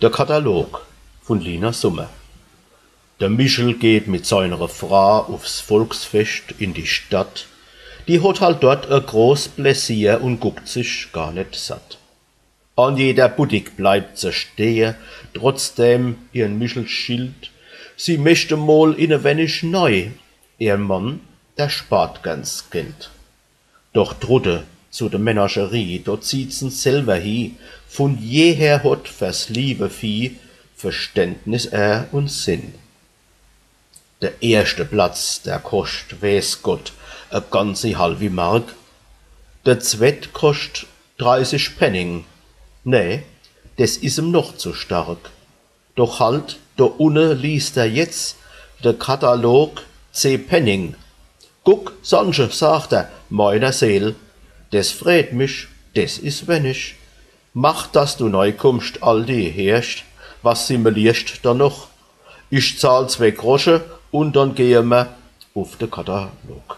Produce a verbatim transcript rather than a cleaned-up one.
Der Katalog vun Lina Sommer. De Michel geht mit seiner Fra ufs Volksfescht in die Stadt. Die hot halt dort e groß Pläsier un guckt sich gar net satt. An jeder Buttik bleibt se stehe, trotzdem ihrn Michel schilt. Sie mecht emol in e wennig nei, ihr Mann, der spart gern s Geld. Doch drudde zu de Menagerie, do zieht's en selwer hi. Vun jeher hot fers liewe Vieh Verständnis er un Sinn. De erschte Platz, der koscht, weeß Gott, e ganzi halwi Mark. De zwett koscht dreißig Penning. Nee, des is em noch zu stark. Doch halt, do unne liest er jetzt de Katalog, zeh Penning. „Guck, Sandche“, sagt er, „meiner Seel, des freet mich, des is wennig. Mach, dass du nei kummscht, Aldi, heerscht, was simmelierscht dann noch? Ich zahl zwee Grosche un dann gehe mer uf de Katalog.“